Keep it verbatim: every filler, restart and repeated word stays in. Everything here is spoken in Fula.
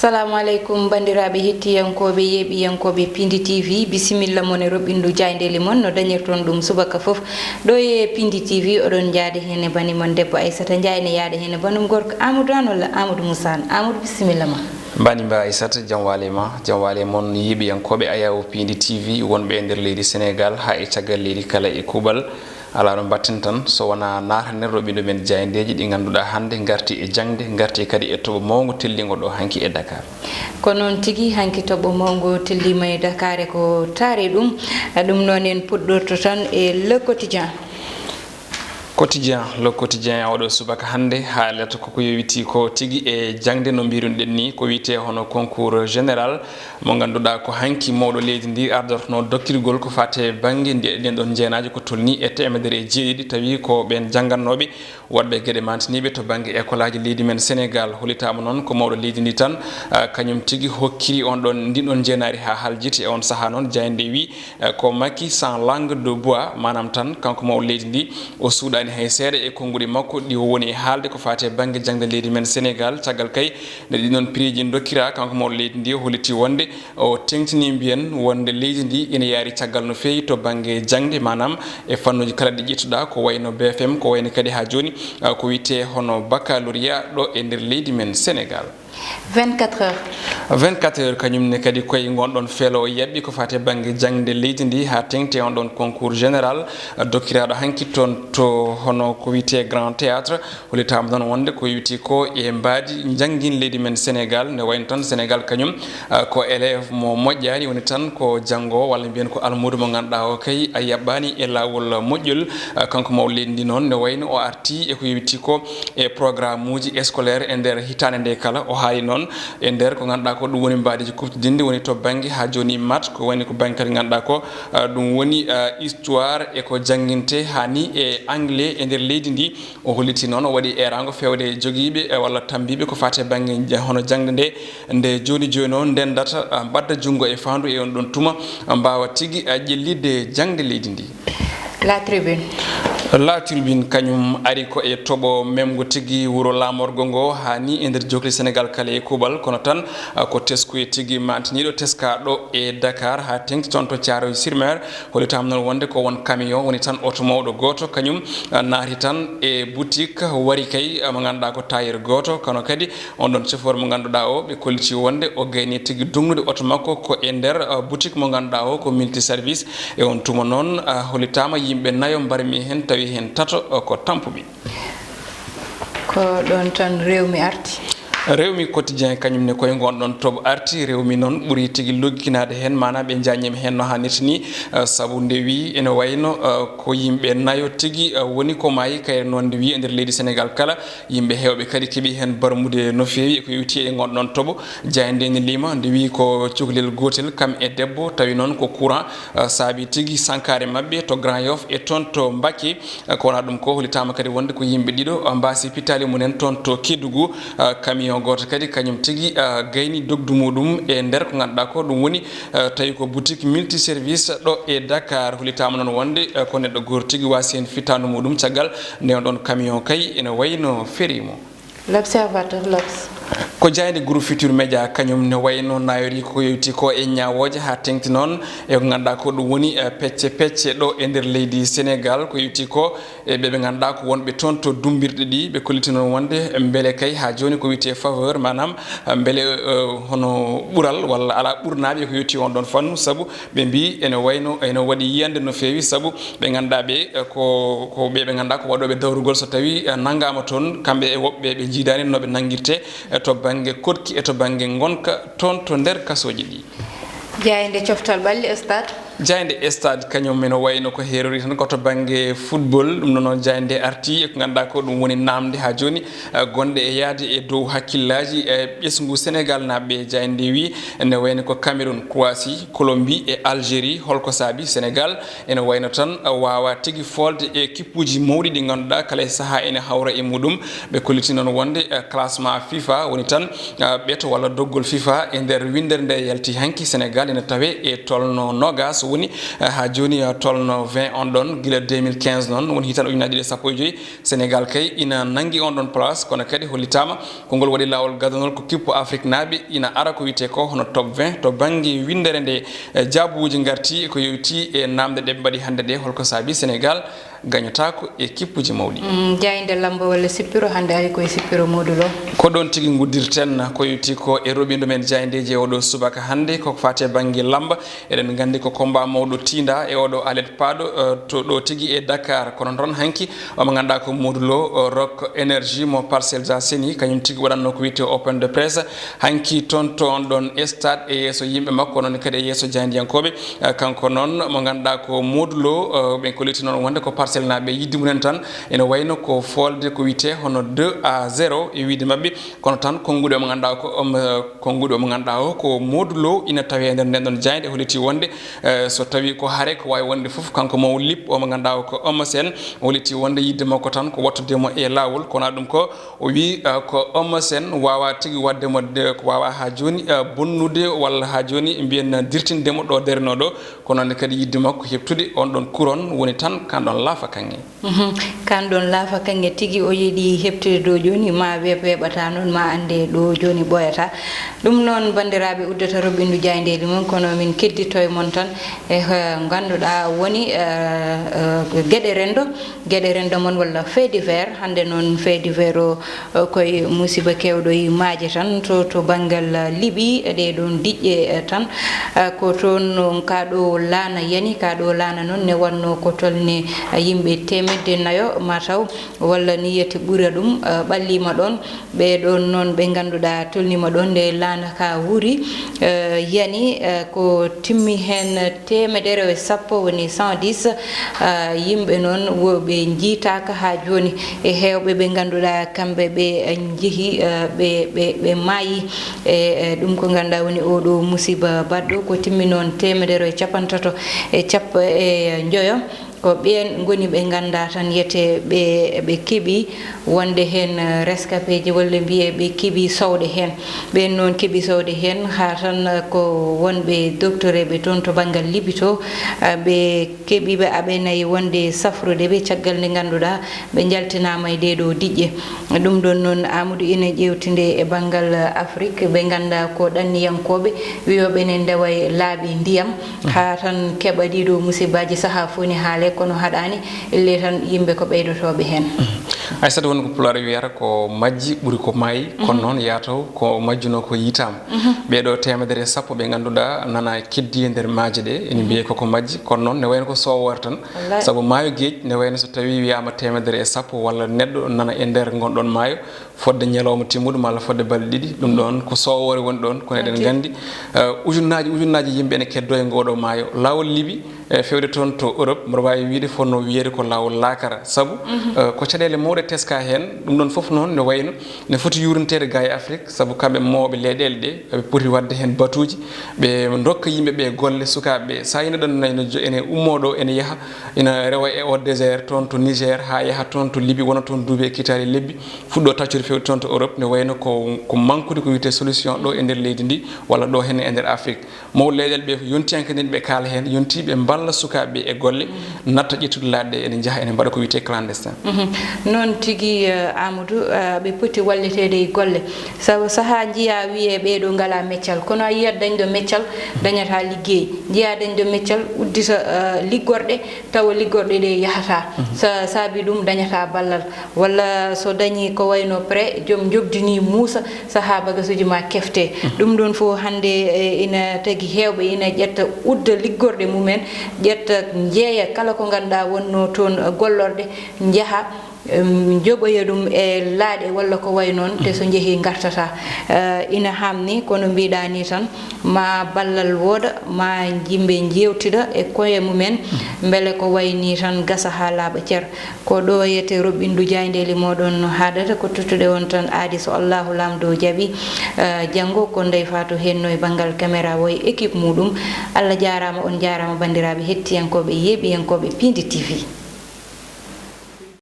Salaamu aleykum, banndiraaɓe hettiyankooɓe, yeeɓiyankooɓe Pindi T V. Bisimilla mon e roɓɓindu jaayndeeli mon no dañirton ɗum subaka fof. Ɗo e Pindi T V, oɗon njaade heen e bani mon debbo Aissata Ndiaye, ne yaade heen e banum gorko Amadou Anne walla Amadou Moussa Anne. Amadou, bisimilla ma. Mbanimba Aissata, jam waale ma, jam waale mon yeeɓiyankooɓe Ayaw Pindi T V, wonɓe e nder leydi Sénégal haa e caggal leydi kala e kuuɓal. Alaa no mbatten tan so wonaa naatanen roɓɓinɗo men jaayndeeji ɗi ngannduɗaa hannde ngarti e jaŋde, ngarti kadi e toɓo mawngo tellingo ɗo hanki e Dakar. Ko noon tigi, hanki toɓo mawngo telliima e Dakar e ko taari ɗum. Ɗum noon en puɗɗorto tan e Le Quotidien. Quotidien, Le Quotidien, oɗo subaka hannde haalata koko yowiti ko tigi e jaŋde no mbiruɗen ni, ko wiyetee hono concours général mo ngannduɗaa ko hanki mawɗo leydi ndi ardortono dokkirgol ko fate bannge ndi, ɗen ɗon njeenaaji ko tolni e teemedere e jeeɗiɗi, tawi ko ɓeen janngannooɓe woɗɓe geɗe mantiniiɓe to bannge école aji leydi men Sénégal. Hollitaama noon ko mawɗo leydi ndi tan, ah, kañum tigi hokkiri on ɗon, ndin ɗon njeenaari haa haljiti. E on sahaa noon, jaaynde wi, eh, ko Macky sans langue de bois, maanaam tan kanko mawɗo leydi ndi o suuɗaani hay seeɗa e konnguɗi makko ɗi o woni e haalde ko fate bannge jaŋde leydi men Sénégal. Caggal kay nde ɗin ɗon pireeji ndokkiraa, kanko mawɗo leydi ndi o holliti wonde o teŋtini mbiyen wonde leydi ndi ina yaari caggal no feewi to bannge jaŋde, maanaam e fannuuji kala ɗi ƴettuɗaa, ko wayno B F M, ko wayno kadi haa jooni, ah, ko wiyetee hono baccalauréat ɗo e nder leydi men Sénégal. Vingt-quatre heures. Vingt-quatre heures kañum ne kadi koye ngon ɗon feelo o yaɓɓi ko fate bannge jaŋde leydi ndi haa teŋti on ɗon concours général, ah, dokkiraaɗo hanki toon to hono ko wiyetee Grand Théâtre. Hollitaama noon wonde ko yowiti ko e mbaadi njanngin leydi men Sénégal, nde wayno tan Sénégal kañum, ah, ko élève mo moƴƴaani, woni tan ko janngoowo walla mbiyen ko almuudo mo ngannduɗaa o kay a yaɓɓaani e laawol moƴƴol. Ah, kanko mawɗo leydi ndi noon, nde wayno o arti e ko yowiti ko e programme uji scolaire e nder hitaande nde kala. O haali noon e nder ko ngannduɗaa ko ɗum woni mbaadiji kuftidinɗi woni to bannge haa jooni mat, ko woni ko bannge kadi ngannduɗaa ko, ah, ɗum woni, ah, histoire e ko janngintee haa ni e anglais e nder leydi ndi. O holliti noon o waɗi eeraango feewde e jogiiɓe, eh, walla tammbiiɓe ko faati e bannge ja-, hono jaŋde nde, nde jooni jooni o ndenndata, ah, mbadda junngo e faandu e on ɗon tuma, ah, mbaawa tigi, ah, ƴellitde jaŋde leydi ndi. La Tribune. La Tribune kañum ari ko e toɓo memgo tigi wuro laamorgo ngo haa ni e nder jokli Sénégal kala e kuuɓal, kono tan, ah, ko teskuye tigi mantiniiɗo teskaaɗo e Dakar haa teŋti toon to Thiaroye sur Mer. Hollitaama noon wonde ko won camion woni tan oto mawɗo gooto kañum, ah, naati tan e boutique wari kay, ah, mo ngannduɗaa ko tailleur gooto, kono kadi on ɗon chauffeur mo ngannduɗaa o, ɓe kolliti wonde o gayni tigi dognude oto makko ko e nder, ah, boutique mo ngannduɗaa o ko multiservice. E on tuma noon, ah, hollitaama yimɓe nayo mbarmi heen, tawi heen tato, ah, ko tampuɓe. Ko ɗoon tan Rewmi arti. Rewmi Quotidien kañum ne koye ngon ɗon toɓo arti. Rewmi noon ɓuri tigi logginaade heen, maanaam ɓe njaññiima heen no haanirta ni, eh, sabu nde wi ene wayno, eh, ko yimɓe nayo tigi, eh, woni ko maayi. Kayre noon nde wi e nder leydi Sénégal kala, yimɓe heewɓe kadi keɓi heen barmude no feewi e ko yowiti e ngon ɗon toɓo. Jaaynde nde liima nde wi ko cukalel gootel kam e debbo, tawi noon ko courant, eh, saabi tigi sankaare maɓɓe to Grand Yoff e toon to Mbacké. Eh, ko wonaa ɗum ko, hollitaama kadi wonde ko yimɓe ɗiɗo, eh, mbaasi pittaali mumen toon to Kédougou. Eh, camion gooto kadi kañum tigi, eh, gayni dogdu muɗum e nder ko ngannduɗaa ko ɗum woni, eh, tawi ko boutique multiservice ɗo e Dakar. Hollitaama noon wonde, eh, ko neɗɗo gooto tigi waasi heen fittaandu muɗum caggal nde on ɗon camion kay ene wayno feriimo. L'Observateur, L'Obs. Ko jaaynde Groupe Futurs Médias kañum ne wayno nayori ko yowti ko e ñaawooje haa teŋti noon e ko ngannduɗaa ko ɗum woni, eh, pecce pecce ɗo e nder leydi Sénégal, ko yowti ko e ɓe ɓe ngannduɗaa ko wonɓe toon to dummbirɗe ɗi. Ɓe kolliti noon wonde mbele kay haa jooni ko wiyetee faveur, maanaam, eh, mbele, eh, hono ɓural walla alaa ɓurnaaɓe e ko yowti on ɗon fannu, sabu ɓe mbii ene wayno, ene waɗi yiyannde no feewi, sabu ɓe ngannduɗaa ɓe, eh, ko, ko ɓe ɓe ngannduɗaa ko waɗooɓe dawrugol so tawii, eh, nanngaama toon, kamɓe e woɓɓe ɓe njiidaani no ɓe nanngirtee, eh, to bannge koɗki e to bannge ngonka toon to nder kasooji ɗi. Jaaynde coftal ɓalli, Stade. Jaaynde Stade kañum ene wayno ko heerori tan ko to bannge football, ɗum noon jaaynde arti e ko ngannduɗaa ko ɗum woni naamnde haa jooni, eh, gonɗe e yahde e dow hakkillaaji, eh, ɓesngu Sénégal naaɓe. Jaaynde wi ene wayno ko Cameroun, Croatie, Colombie e Algérie. Holko saabi Sénégal ene wayno tan, eh, waawa tigi foolde e kippuuji mawɗi ɗi ngannduɗaa kala e sahaa ene hawra e muɗum. Ɓe kolliti noon wonde, eh, classement FIFA woni tan, eh, ɓeto walla doggol FIFA e nder winndere nde yalti hanki, Sénégal ene tawe e tolno noogas. woni, eh, haa jooni, eh, tolno vingt on ɗon, gila deux mille quinze noon, woni hitaande ujunaaji ɗiɗi e sappo e joy. Senegal kay ina nanngi on ɗon place, kono kadi hollitaama ko ngol waɗi laawol gadanol ko kippu Afriknaaɓe ina ara ko wiyetee ko hono top vingt to bannge winndere nde, eh, jaabuuji ngarti ko yowiti e naamnde ɗe ɓe mbaɗi hannde ɗe, holko saabi Senegal gañotaako e kippuuji mawɗi. Mm, jaaynde lamba walla sippiro hannde ari koye sippiro Modou Lo. Ko ɗoon tigi nguddirten, ko yowiti ko e roɓindo men jaayndeeji e oɗo subaka hannde, ko faati e bannge lamba. Eɗen nganndi ko combat mawɗo tiinda e oɗo alet paaɗo, eh, to ɗo tigi e Dakar. Kono toon hanki, omo ngannduɗaa ko Modou Lo, eh, Rock Énergie mo Parcelles Assainies, kañum tigi waɗatno ko wiyetee open de presse. Hanki toon to on ɗon stade e yeeso yimɓe makko, noon kadi e yeeso jaayndiyankooɓe. Eh, kanko noon mo ngannduɗaa ko Modou Lo, eh, ɓen kolliti noon wonde ko Parcelles naaɓe yidde mumen tan. Ene wayno ko foolde ko wiyetee hono deux à zéro e wiyde maɓɓe. Kono tan konnguɗi omo ngannduɗaa ko, um, eh, konnguɗi omo ngannduɗaa o ko Modou Lo ina tawee e nder nden ɗon jaaynde, holliti wonde, eh, so tawii ko hare ko waawi wonde fof, kanko mo lip omo ngannduɗaa o ko Eumeu Sène, holliti wonde yidde makko tan ko wattude mo e laawol. Kono ɗum ko o wii, eh, ko Eumeu Sène waawaa tigi waɗde mo de, ko waawaa haa jooni, eh, bonnude walla haa jooni mbiyen dirtinde mo ɗo darnoo ɗo. Kono noon kadi yidde makko heɓtude on ɗon couronne woni tan kan ɗon laafa kaŋŋe. Mhm. Kan ɗon laafa kaŋŋe tigi o yiɗi heɓtude ɗo jooni, ma weeɓ weeɓata noon, ma annde ɗo jooni ɓooyata. Ɗum noon, banndiraaɓe, uddata roɓɓindu jaayndeeli mon, kono min keddito e mon tan e, eh, ngannduɗaa woni, eh, eh, geɗe renndo, geɗe renndo mon walla fait divers. Hannde noon fait divers o, eh, koye musiba keewɗo e maaje tan to, to banngal, eh, Libi, e ɗee ɗoon diƴƴe, eh, tan. Eh, ko toon noon kaa ɗo laana yani, kaa ɗo laana noon ne wannoo ko tolni, eh, yimɓe teemedde nayo mataw, walla ni yiyete ɓura ɗum, eh, ɓalliima ɗoon. Ɓee ɗoon noon ɓe ngannduɗaa tolniima ɗoon nde laana ka wuuri, eh, yani, eh, ko timmi heen teemedere e sappo, woni cent dix, eh, yimɓe noon wo ɓe njiitaaka haa jooni. E heewɓe ɓe ngannduɗaa kamɓe ɓe njehi, eh, ɓe, ɓe, ɓe maayi. E, e ɗum ko ngannduɗaa woni oo ɗoo musiba baɗɗo, ko timmi noon teemedere e capantato e cappo e njoyo. Ko ɓeen ngoni ɓe nganndaa tan yete ɓe, ɓe keɓi wonde heen, eh, rescapéji walla mbiyee ɓe keɓi sowde heen. Ɓeen noon keɓi sowde heen haa tan, eh, ko wonɓe doctoreeɓe toon to banngal Libi to, eh, ɓe keɓi ɓe aɓe nayi wonde safrude ɓe caggal nde ngannduɗaa ɓe njaltinaama e ɗee ɗoo diƴƴe. Ɗum ɗoon noon, Amadou, ina ƴeewtinde e banngal, eh, Afrik, ɓe nganndaa ko ɗanniyankooɓe wiyooɓe ne ndewa e laabi ndiyam. Haa tan keɓa ɗii ɗoo musibaaji sahaa fof ne haalee, kono haɗaani, ellee tan yimɓe ko ɓeydotooɓe heen. Aysata, woni ko Pulaar wiyata ko majji ɓuri ko maayi, kono noon yaa taw ko majjunoo ko yiytaama. Ɓee ɗoo teemedere e sappo ɓe ngannduɗaa nana keddii e nder maaje ɗe, ene mbiyee koko majji, kono noon ne wayno ko soowoore tan. Wallaahi. Sabu maayo geej ne wayno so tawii wiyaama teemedere e sappo walla neɗɗo nana e nder ngon ɗon maayo, fodde ñalawma timmuɗo malla fodde balɗe ɗiɗi, ɗum ɗoon ko soowoore woni ɗoon, kono eɗen nganndi, eh, ujunnaaji, ujunnaaji yimɓe ene keddoo e ngooɗoo maayo. Laawol Libi, eh, feewde toon to Europe, mboɗo waawi wiyde fotnoo wiyeede ko laawol laakara, sabu, eh, ko caɗeele mawɗe teskaa heen, ɗum ɗoon fof noon ne wayno ne foti yuurniteede gaa e Afrik, sabu kamɓe mawɓe leyɗeele ɗe, eɓe poti waɗde heen batuuji, ɓe ndokka yimɓe ɓe golle, sukaaɓe ɓe. So a yino ɗon nayno jo-, ene ummoo ɗo, ene yaha, ina rewa e o désert toon to Niger, haa yaha toon to Libi, wona toon duuɓi e kitaali lebbi. Fuɗɗo taccude feewde toon to Europe, ne wayno ko, ko mankude ko wiyetee solution ɗo e nder leydi ndi, walla ɗo henne e nder Afrique. Mawɓe leyɗeele ɓe, yontiyanke nden ɓe kaala heen, yontii ɓe mballa sukaaɓe ɓe e golle, natta ƴettude laaɗe ɗe, ene njaha, ene mbaɗa ko wiyetee clandestin. Mhm. Noon tigi, eh, Amadou, eh, ɓe poti walliteede e golle. Sabu sahaa njiyaa wiyee ɓee ɗo ngalaa meccal, kono a yiyat dañɗo meccal, dañataa liggey. Njiyaa dañɗo meccal, uddita, eh, liggorɗe, tawa liggorɗe ɗe yahataa. Mhm. Sa-, saabi ɗum dañataa ballal. Walla so dañii ko wayno prêt, joom njoɓdi ni muusa, sahaa bagasuuji ma kefte. Mhm. Ɗum ɗoon fof hannde, eh, ina tagi heewɓe ina ƴetta udda liggorɗe mumen, ƴetta njeeya kala ko ngannduɗaa wonnoo toon, eh, gollorɗe, njaha, em, njoɓoya ɗum e laaɗe walla ko wayi noon, te so njehii ngartataa. Eh, ina haamni, kono mbiɗaa ni tan, ma ballal wooɗa, ma yimɓe njeewtida e koye mumen, mbele ko wayi ni tan gasa haa laaɓa cer. Ko ɗo yete roɓɓindu jaayndeeli mooɗon no haaɗata, ko tottude on tan aadi so Allahu Laamɗo jaɓi. Eh, janngo ko Ndeye Fatou henno e banngal caméra o e équipe muɗum. Allah jaaraama, on jaaraama banndiraaɓe hettiyankooɓe, yeeɓiyankooɓe Piindi T V.